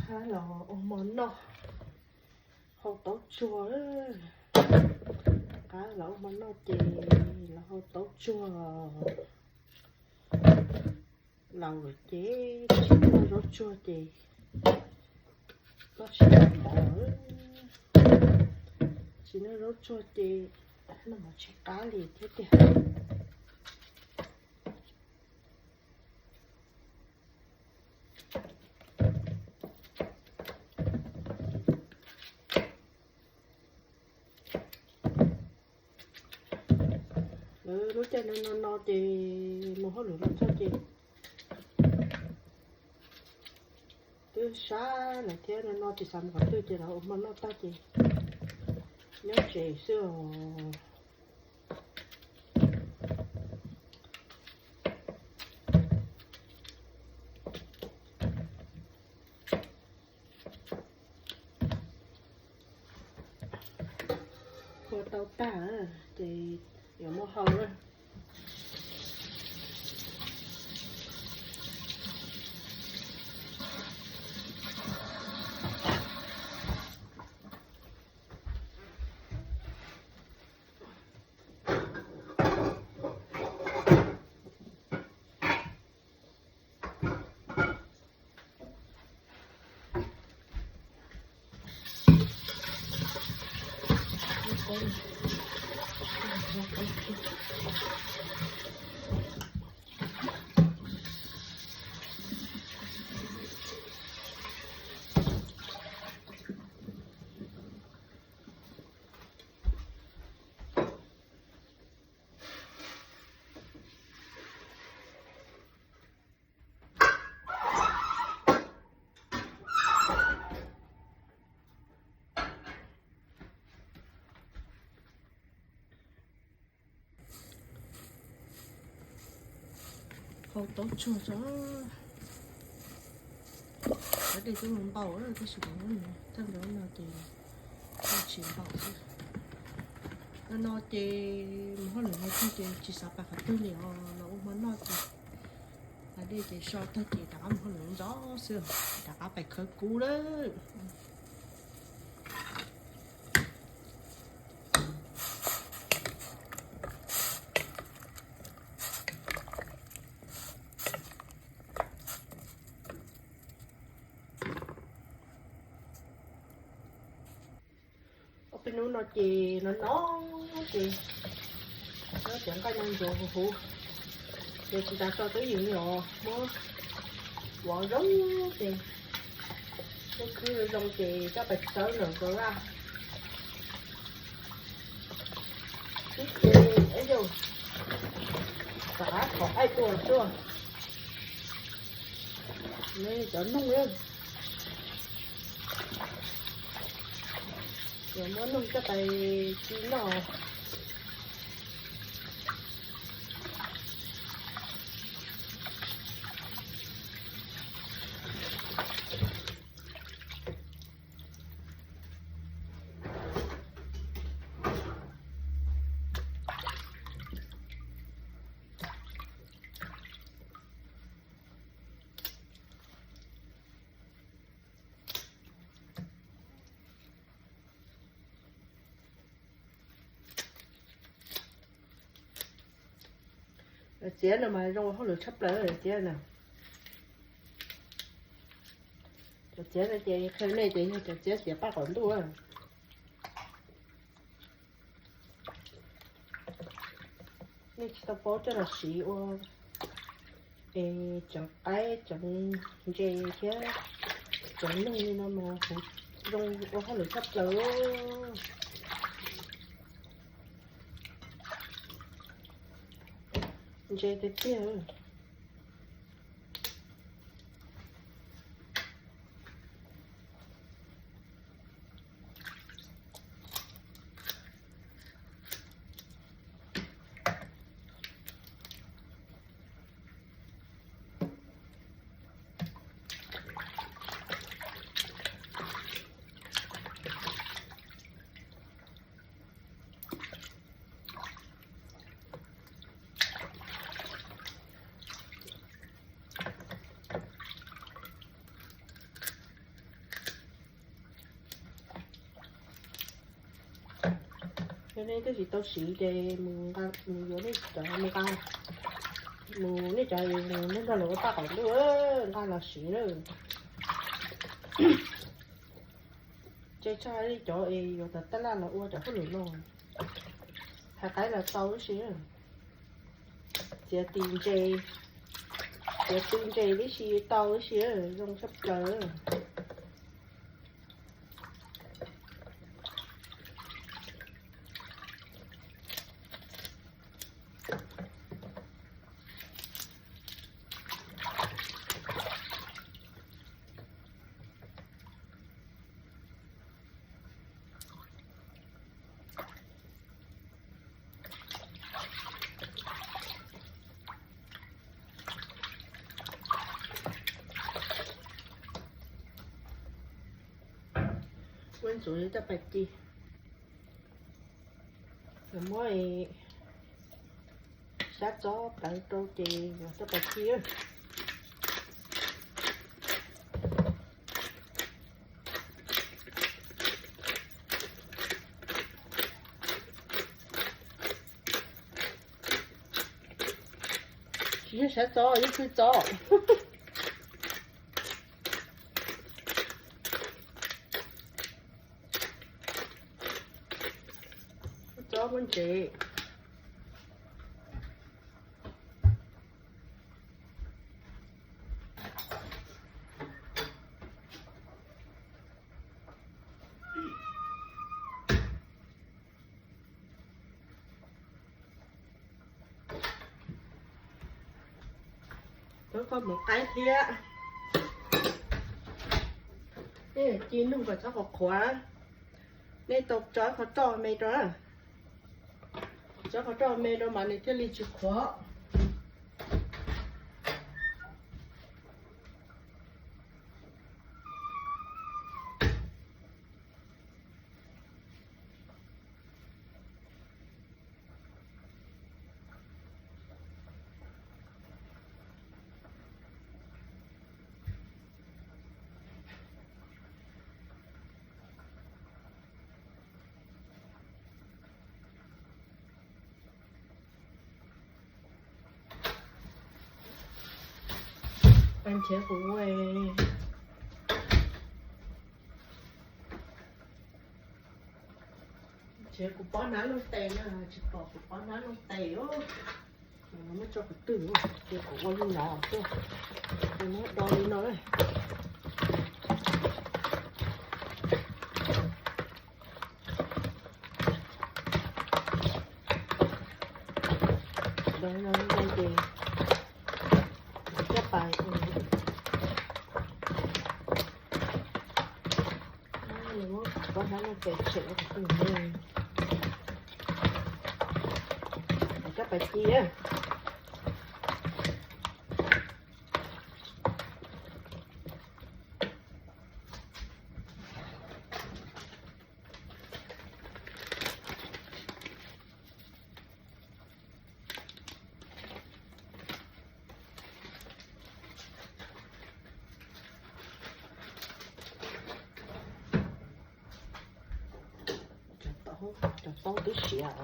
Qab los ua hmo noj, hau taub tsuag. Qab los ua hmo noj ces los hau taub tsuag laus lawm ces tsis noj zaub tsuag ces noj tsis tau mov. Tsis noj zaub tsuag ces noj mov tsis qab li thiab tiag. Lub caij no no no ces mus hauj lwm los txog ces twb sab lawm thiab no no tsis xav mus qhov twg ces los ua hmo noj tag ces nyob tsev xwb os. Ua tau tag ces yuav muab hau na. Hau taub tsuag tso. Cov dej twb mus npaum tab sis thawj ntawd no ces tsis npaum xwb. No no ces mus hauj lwm no tag ces tsis xav pais qhov twg li os, los ua hmo noj ces hais dej ces so tag ces rov qab mus hauj lwm ntxov xwb, rov qab pais khawb kub lawm. Ob peb hnub no ces no no ces nyob cov nqaij no ntsuav huv huv ces tsis tas tso twb ywm li os, muab vov zoo ces muab khwb zoo ces coj pais tsawb ntawm kaus laj. Ib ce, ib yau, rov qab thov qaij tua tuaj. Cov noog, yuav muab noog coj pais ci noj. Cov txiab no mas zoo hauj lwm tshaj plaws cov txiab no. Cov txiab no ces qhia nej ces yog cov txiab txiav paj qaum ntuj. Nej tsis tau paub coj los siv ua es tsoov qaib tsoov ntses thiab tsoov noog li no mas zoo ua hauj lwm tshaj plaws. Ntse tiag tiag. Nej twb tsis tau siv ces mus nqa, mus yuav nej cov mus nqa, mus nej cov mus nej nrog lawv ua paj qaum ntuj, nqa los siv na. Ces tshaj li cov es yuav tas tab laj los ua cov hauj lwm no, hais qaib los tau ib si, txiav tis ntses, txiav tw ntses tib si tau ib si, zoo tshaj plaws. Muab ntxuav li caj pas ci, muab sab txob plawv rau ces yog caj pas ci. Tsis yog sab txob, yog fwj txob. Txob muab ntsev. Txhob koj mus qaib thiab. Ci nug kom txhob qhuav qhuav. Nej tau tso qhov roj me rau, tso qhov roj me rau mas nws thiaj li tsis qhuav. Nrhiav kuv, nrhiav kuv pob hnab looj tes na, tsis pom kuv pob hnab looj tes. Muab tso qhov twg, ces kuv ua li no xwb, ces muab do li no. Do li no ces coj pais. Muab pob hnab looj tes tshem qhov twg, coj pais ci. Cov taub twb siav.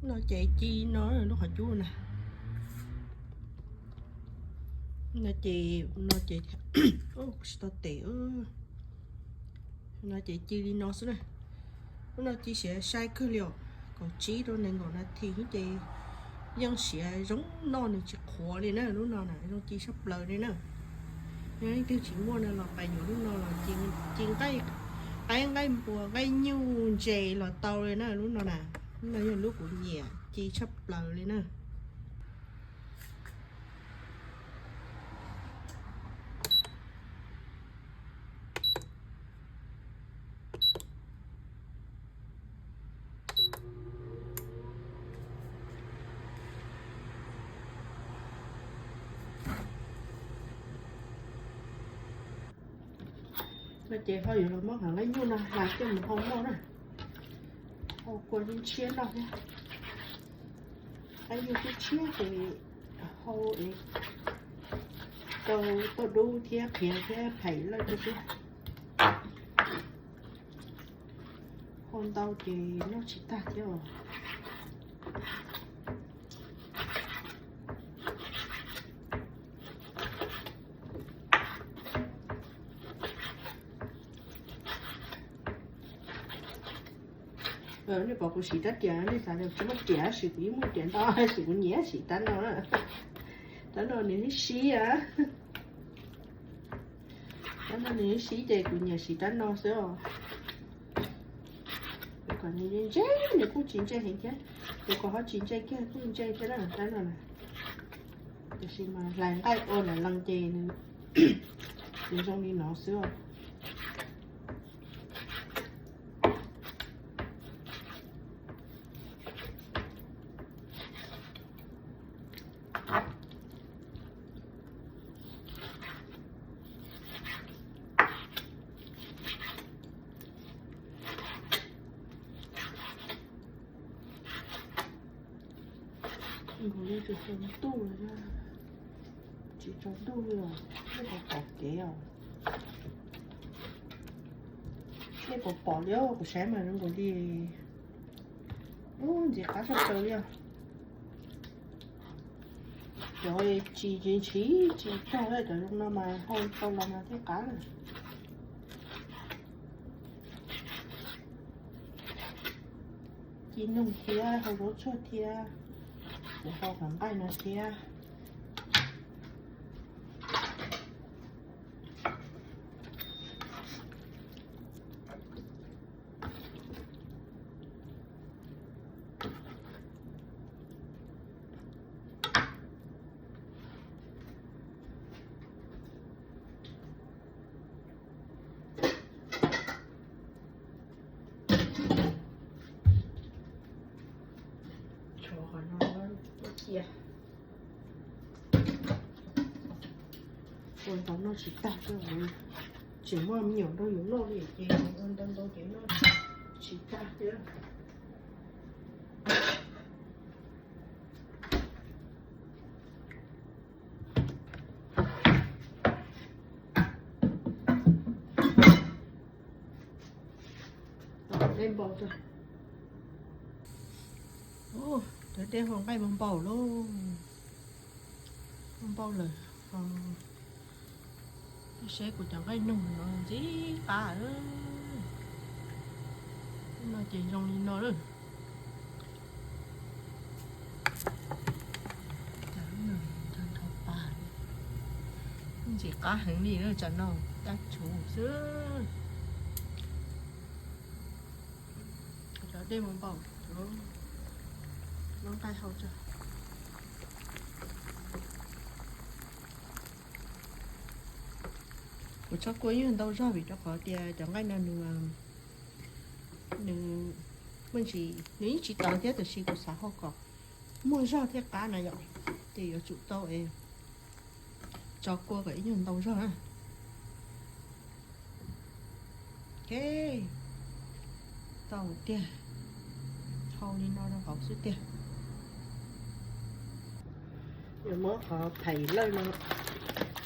No ces ci no lub qhov cub na. No ces, no ces, tsis tau tes. No ces ci li no xwb na. Lub no ci siav sai kawg li os, kaum tsib rau nees nkaum nas this ces yeej siav zoo noj, nws tsis qhuav li na. Lub no na zoo ci tshaj plaws li na. Yog leej twg tsis muaj no los pais yuav lub no los ci, qaib nqaij npua nqaij nyuj ntses los tau li na. Lub no na, lub no yog lub kuv nyiam ci tshaj plaws li na. No ces ho yuav los muab nqaij nyuj no hlais coj mus hau noj na. Hau kua tshiab noj thiab. Nqaij nyuj tshiab tshiab ces Hau es rau tauj dub thiab qhiav thiab phaim lawj rau xwb. Hau ntau ces noj tsis tag thiab os. Nej pom kuv siv rab riam nej xav tias tsis muaj riam, tab sis kuv yeej muaj riam ntau, tab sis kuv nyiam siv rab no na. Rab no nws sib a, rab no nws sib ces kuv nyiam siv rab no xwb os. Kom nws ntse, nws kuj tsis ntse heev thiab, ces kom ho tsis ntse kiag kuj ntse thiab na rab no na. Tiam sis mas hlais nqaij ua lawm lees ces nws, nws zoo li no xwb os. Nkaus li tsis tsaus ntuj li, tsis tsaus ntuj li os, nej puas pom kev os? Nej puas pom li os? Kuv saib mas zoo nkaus li ntxim qab sab plaws li os. Cov tsis tsis ntshiv tsis tsaug cov zoo no mas hau tau los mas thiaj qab na. Ci noog thiab hau zaub tsuag thiab, kuv hau cov nqaij no thiab. Tshuav qhov no cia. Ua ntau noj tsis tag, tseem muaj me nyuam nrog yus noj li ces ua ntau ntau ces noj tsis tag thiab. Tom dej npau rau. Cov dej hau nqaij mas npau lauj, npau lawm. Seb kuv cov nqaij noog no ntxim qab. No ces zoo li no lawm. Ntxim qab heev li lawm, tsam no tab tshuv xwb. Cov dej mas npau, muab nqaij hau tso. Kuv tso kua ib nyuag ntau zog vim rau qhov tias cov nqaij no nws, nws, nws yeej tsis tawv thiab, tiam sis kuv xav hau kom muaj zog thiaj qab na yom, ces yuav tsum tau es tso kua kom ib nyuag ntau zog na. Ok, tau tiag, hau li no rau hauv xwb tiag. Yuav muab qhov phaim lawj no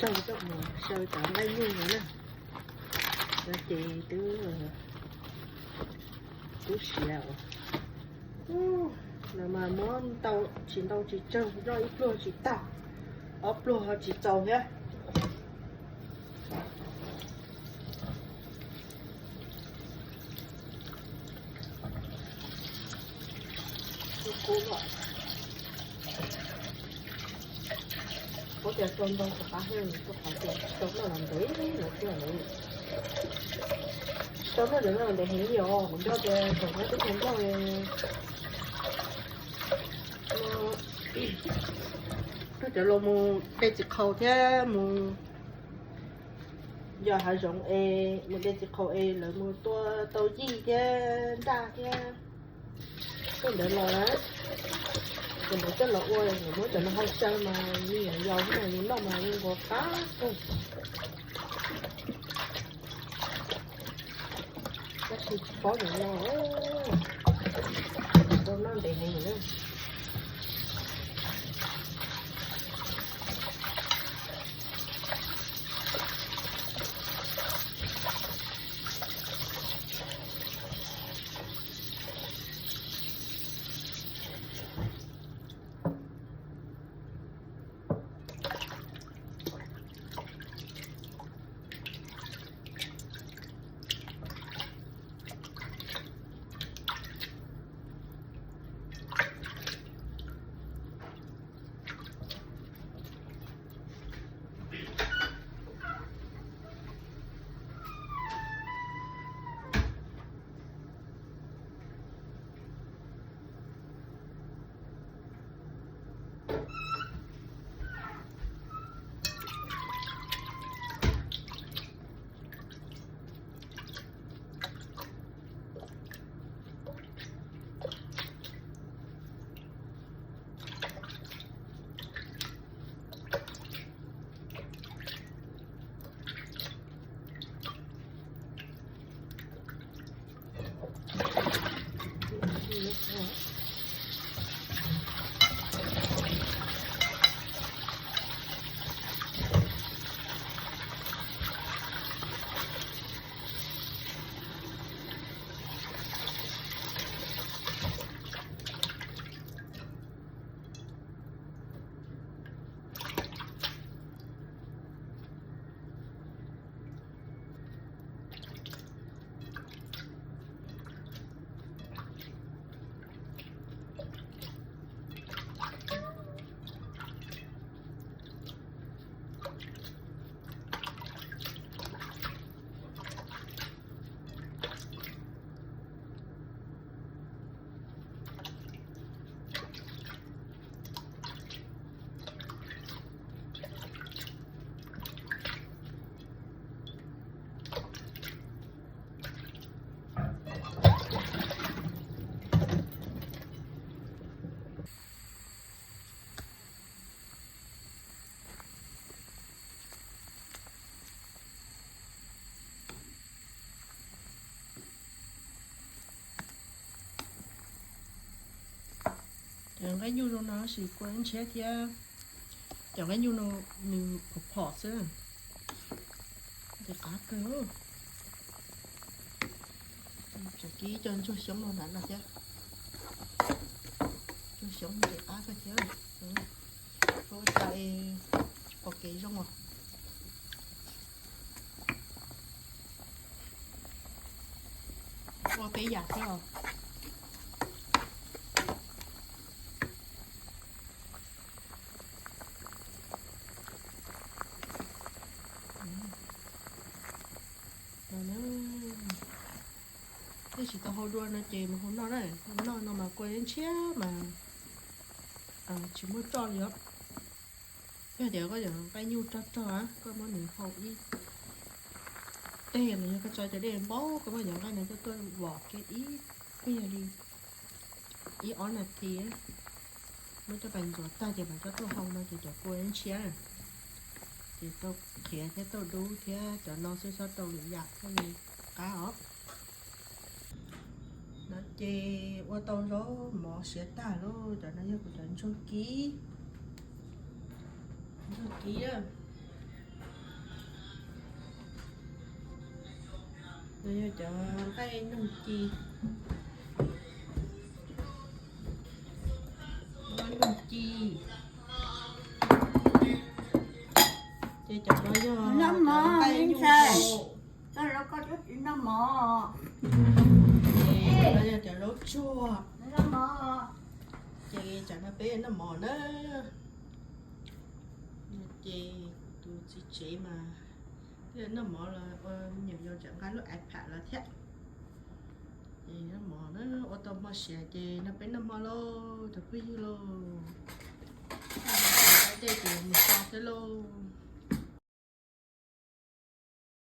tsaug coj mus xyaw cov nqaij nyuj no na. No ces twb, twb siav. No mas muab ntau tsis ntau tsis tsawg, noj ib pluag tsis tag, ob pluag ho tsis txaus thiab. Kub kub os. Kuv tias tso ntau rov qab thiab, rau qhov tias tso noj los ntev lawm thiab lawm. Tso noj cov no los ntev heev li os, kuv nco tias thaum nyob teb chaws Nplog, tuaj cov laus mus de txiv qhaus thiab mus yos hav zoov es mus de txiv qhaus es lawv mus tua tau yij thiab nraj thiab. Tuaj ntawd los na, ces lawv coj los ua, lawv muab cov no hau xyaw mas me nyuam yaus thiab mas yus noj mas yeej nkaus qab kawg. Tab sis tsis paub cov no, tau noj ntev heev na. Nqaij nyuj zoo no tab sis kua ntshiab thiab. Cov nqaij nyuj no nws phom phom xwb, nqis qab kawg. Tseem kib cov ntsuag xyoob no ntawm no thiab. Ntsuag xyoob nqis qab kawg thiab. Ua cas pom kev zoo os. Ua peb yam thiab os. Tab sis tau hau dua no ces mus hau noj na, hau noj no mas kua ntshiab mas tsis muaj roj li os. Yog tias koj yuav nqaij nyuj rog rog, koj muab nws hau ib teg los yog koj tso cov dej npau, koj muab cov nqaij no coj tuaj vom kiag ib pliag li ib ob nas this, muab coj pais ntxuav tag ces mam coj tuaj hau no ces cov kua ntshiab ces tau qhiav thiab tau dub thiab cov no xwb, txhob rau lwm yam thiaj li qab os. No ces ua tau zaub mov siav tag lauj. Cov no yog kuv cov ntsuag kib, ntsuag kib. No yog cov nqaij noog ci, nqaij noog ci. Ces cov no yog nqaij nyuj hau. Koj lov koj tsis noj mov. Ces no yog cov zaub tsuag. Ces tsam no peb noj mov na. Ces kuv tus txiv tsev mas twb noj mov los ua me nyuam yaus tseem nqa lub iPad los thiab. Ces noj mov na, ua tau hmo siav ces no peb noj hmo lauj cov phooj ywg lauj. Tej ces mus so thiab lauj.